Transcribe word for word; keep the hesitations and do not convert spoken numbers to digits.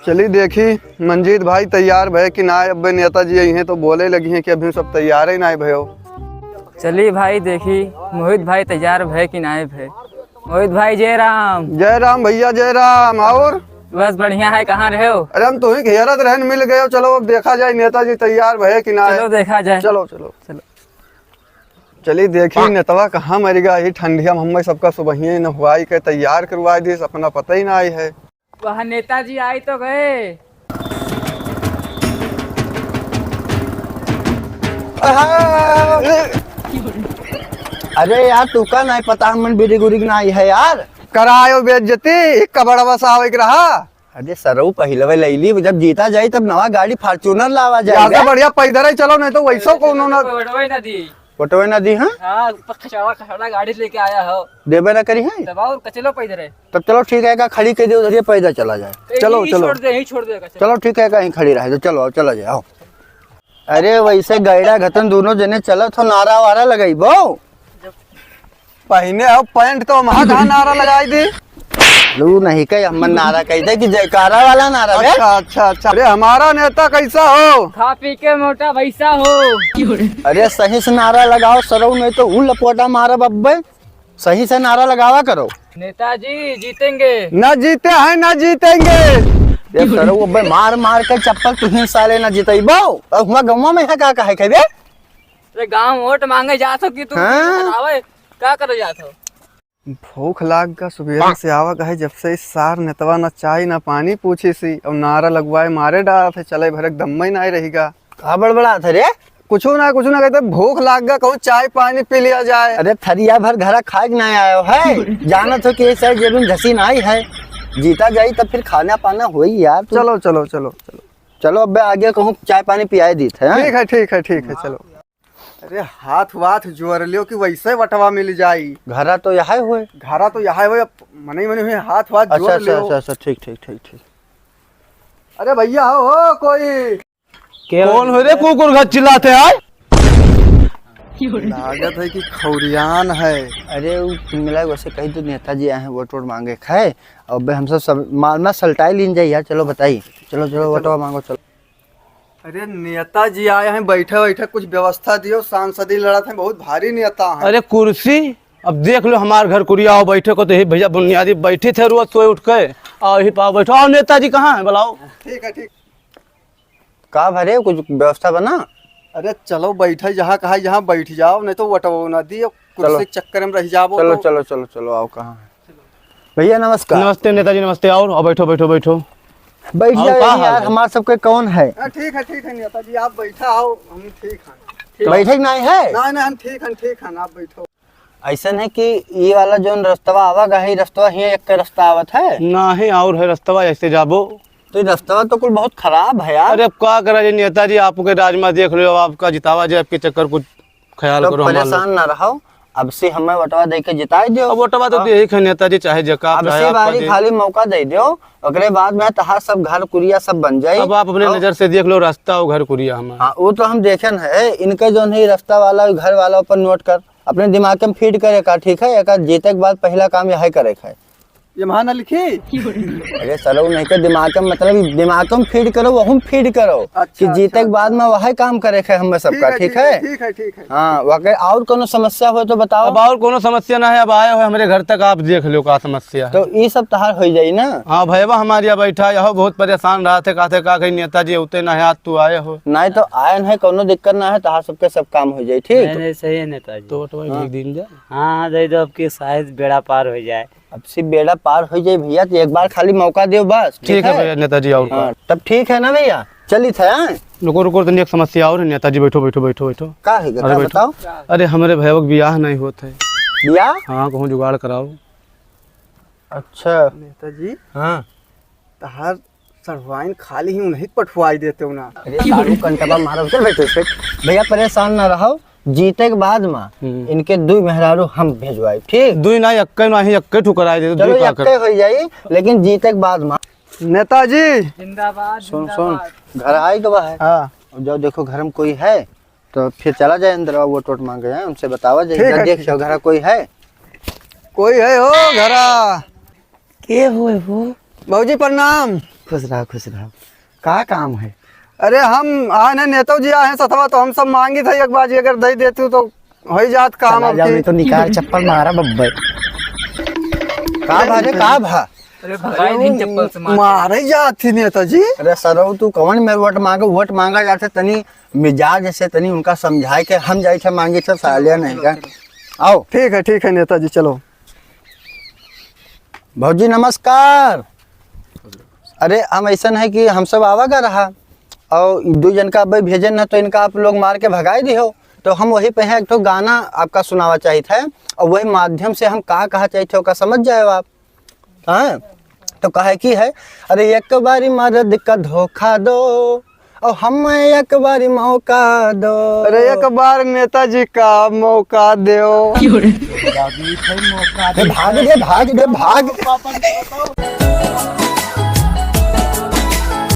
चली देखी, मंजीत भाई तैयार भए कि नाहीं। अब्बे नेताजी अइहें तो बोले लगिहें कि अभी सब तैयार ही नाहीं भयो। चली भाई देखी, मोहित भाई तैयार भए कि नाहीं भए। मोहित भाई, जय राम। जय राम भइया, जय राम। और? बस बढ़िया है, कहाँ रहे हो? अरे हम तुहीं घेरत रहन, मिल गए हो। चलो अब देखा जाए नेताजी तैयार भए कि नाहीं। चलो देखा जाए। चलो, चलो। चलो। चली देखी नेतवा कहाँ मरिगा, ई ठंडिया में हम्मे सबका सुबहिये नहवाई के तैयार करवाई दिस, अपना पता ही नाहीं है। वह नेताजी आई तो गए। अरे यार, तू का नाहीं पता, हमन बिरिग उरिग नाहीं है यार। करायो बेइज्जती, एक कबड़वा सा आवे के रहा। अरे सरऊ, पहिलवे लैली, जब जीता जाई तब नवा गाड़ी Fortuner लावा जाई ज्यादा बे। बढ़िया पैदल ही चलो, नहीं तो वैसो कोनो ना। वोटवे ना दी। वोटवे ना दी, हाँ? हाँ, ऊपर खचावा खचावा गाड़ी लेके आया हो। देबे ना करी है? तब और कचलो पैदल है। तब चलो ठीक है, का खड़ी कर दे उधर, ये पैदल चला जाए। ए, चलो, यही चलो। छोड़ दे, यही छोड़ दे, चलो। चलो ठीक है, कहीं खड़ी रहे तो चलो, आओ, चला जाए, आओ। अरे वैसे गैड़ा घतन दोनों जने चलत हो, नारा वारा लगइबो। पहिने हो पैंट तो हम कहाँ नारा लगाई दी। लू नहीं कहे, हम नारा कही दे कि जयकारा वाला नारा बे। अच्छा, अच्छा, अच्छा। अरे हमारा नेता कैसा हो? खा पी के मोटा वैसा हो। अरे सही से नारा लगाओ सरऊ, नहीं तो ऊ लपटा मारब अब्बे। सही से नारा लगावा करो। नेताजी जीतेंगे। ना जीते हैं, ना जीतेंगे। ये सरऊ अब्बे मार मार के चप्पल तुहिन साले ना जितइबो। और हुआ गौवा में है का कहे के बे? अरे गाँव वोट मांगे जात हो कि तू हाँ? बतावे, का करे जात हो? भूख लाग गा सुबेरे से आवा गा है, जब से इस सार नेतवा ना चाय ना पानी पूछी सी, और नारा लगवाए मारे डारत है, चले भरे दम्मे नाहीं रहिगा। का बड़बड़ात है रे? कुछू ना, कुछू ना कहते, भूख लाग गा, कहूँ चाय पानी पी लिया जाए। अरे थरिया भर घरा खाए के नाहीं आयो है, जानत हो कि ये साइड जेबी में घसीन आई है, जीता जाई तब फिर खाना पाना होई यार। तू चलो, चलो, चलो, चलो। चलो अब्बे आगे कहूँ चाय पानी पियाए दीत है, हाँ? ठीक है, ठीक है, ठीक है, चलो। अरे हाथ वाथ जोर लियो कि वैसे वटवा मिल जाई। घरा तो यहै होए। घरा तो यहै होए, अब मनई मनई हुए हाथ वाथ अच्छा, जोर अच्छा, लियो। अच्छा, अच्छा, ठीक, ठीक, ठीक, ठीक। अरे भइया हो, हो कोई? कौन हो रे कुकुर घर चिल्लाते हैं? लागत है कि खौरियान है। अरे उ तुम मिला वैसे कही तो नेताजी आए हैं वोट वोट मांगे खाए। अब हम सब, सब माल ना सलटाई लीन जाई यार, चलो बताई। चलो, चलो, वोटवा मांगो, चलो। अरे नेताजी आए हैं, बैठे बैठे कुछ व्यवस्था दियो, सांसदी लड़त हैं, बहुत भारी नेता हैं। अरे कुर्सी, अब देख लो हमार घर कुरिया, आओ बैठे को तो यही भइया बुनियादी बैठी थे रोज सोए उठ के, आओ यही पाओ बैठो, आओ नेताजी कहाँ हैं बुलाओ। ठीक है, ठीक। का भरे कुछ व्यवस्था बना? अरे चलो बैठे जहाँ कहा जहाँ बैठ जाओ, नहीं तो वोटवा ना दियो, कुर्सी चलो। के चक्कर में रह जाबो चलो, तो। चलो, चलो, चलो, आओ कहाँ है? भइया नमस्कार। नमस्ते नेताजी, नमस्ते। आओ, आओ, बैठो, बैठो, बैठो। बैठ आओ, जाओ का यहीं हाल यार, है? हमार सबके कौन है? हाँ, ठीक है, ठीक है नेताजी, आप बैठा आओ, हम ठीक हैं। ठीक। बैठे के नाहीं है? नाहीं, नाहीं, हम ठीक हैं, ठीक हैं, आप बैठो। अइसन है कि ई वाला जौन रस्तवा आवा गा है, ई रस्तवा ही एक रस्ता आवत है? नाहीं, और है रस्तवा, ऐसे जाबो। तो ई रस्तवा तो कुल बहुत खराब है यार। अरे, अब का करा जी नेताजी, आपके राज में देख लो, आपका जितावा जाए, आपके चक्कर कुछ ख्याल तो करो हमार लोग। परेशान ना रहो, अब से हमें वोटवा दे के जिताई दियो। अब वोटवा तो हाँ। दे ही है नेताजी, चाहे जेका, अब चाहे से आपका बारी दे। खाली मौका दे दियो, ओकरे बाद में तहार सब घर कुरिया सब बन जाई। अब आप अपने और नजर से देख लो रास्ता और घर कुरिया हमार। हाँ, वो तो हम देखेन है, इनके जौन है रास्ता वाला, घर वाला ऊपर नोट कर, अपने दिमाग में फीड करे का, ठीक है? एका जीते के बाद पहला काम यही करे का है। ये वहाँ ना लिखी। अरे सरऊ नहीं के दिमाग में, मतलब दिमाग में फीड करो, वहू में फीड करो अच्छा, कि जीते अच्छा, के बाद अच्छा। में वही काम करे है हमें सबका, ठीक ठीक है, है? ठीक है, ठीक है। हाँ, वाकई और कोनो समस्या हो तो बताओ। अब और कोनो समस्या ना है, अब आए हो हमरे घर तक, आप देख लो का समस्या है। तो ई सब तहार हो जाई ना। हाँ भैया, हमारे यहाँ बैठा, यहो बहुत परेशान रहा थे, कहते का कहीं नेताजी होते ना है, आज तू आए हो। नहीं तो आए नहीं, कोनो दिक्कत ना है, तहार सबके सब काम हो जाई, ठीक? नहीं, नहीं, सही है नेताजी। तो वोटवा हाँ। भेज दीन जा। हाँ, हाँ, दे दो, अब की शायद बेड़ा पार हो जाए। अब से बेड़ा पार हो जाए भैया, तो एक बार खाली मौका दो बस, ठीक ठीक है है? भैया, नेताजी और हाँ, का। तब ठीक है ना भैया, चली थे, हाँ? रुको, रुको, तनी एक समस्या और है नेताजी, बैठो, बैठो, बैठो, बैठो। का है, अरे का बैठो। बताओ? अरे, हमरे भैया के बियाह नहीं होत है। बियाह? हाँ, कहूँ जुगाड़ कराओ। अच्छा। नेताजी। हाँ। तहार सढ़ुआइन खाली ही उन्हीं पठवाई देते हो ना। अरे साढ़ू कंटवा मारो, चल बैठो, बैठ। भैया परेशान ना रहो, जीते के बाद में हम्म। इनके दुई मेहरारू हम भेजवाई, ठीक? दुई ना, एक्के ना ही, एक्के ठुकराई दे, चलो दुई का कर। एक्के हो जाई, लेकिन जीते के बाद में। नेताजी। जिंदाबाद, सुन, सुन, जिंदाबाद। घर आई गवा है। हाँ। और जब देखो घर में कोई है, तो फिर चला जाए अंदर, वोट वोट मांगे जाए, उनसे बतावा जाए, ठीक इधर है, देखियो, ठीक है। घर कोई है? कोई है हो घरा? के होए हो? भौजी प्रणाम। खुश रहा, खुश रहा। का काम है? अरे हम आए हैं नेता जी, आए हैं सथवा, तो हम सब मांगी थे एक बाजी, अगर दे देतू तो हो ही जात काम। चला अब जाओ, की। नहीं तो निकाल चप्पल मारा बब्बे। का भा रे, का भा? अरे भगाई दिन चप्पल से मार। मारे जात ही नेता जी। अरे सरऊ, तू कवन में वोट मांगे? वोट मांगा जाते तनी मिजाज से तनी उनका समझाए के हम जाए थे मांगे थे सालिया नहीं का। आओ। ठीक है, ठीक है नेता जी, चलो। भौजी नमस्कार। अरे हम ऐसन है कि हम सब आवा का रहा और दो जन का अब्बे भेजन है तो इनका आप लोग मार के भगाए दिहो, तो हम वही पे हैं एक ठो गाना आपका सुनावा चाहित है और वही माध्यम से हम का कहा चाहित है ओका समझ जाए आप। हाँ, तो कहे की है, अरे एक बारी मर्द का धोखा दो और हमें एक बारी मौका दो। अरे एक बार नेताजी का मौका दो। ए, भाग दे, भाग दे, भाग।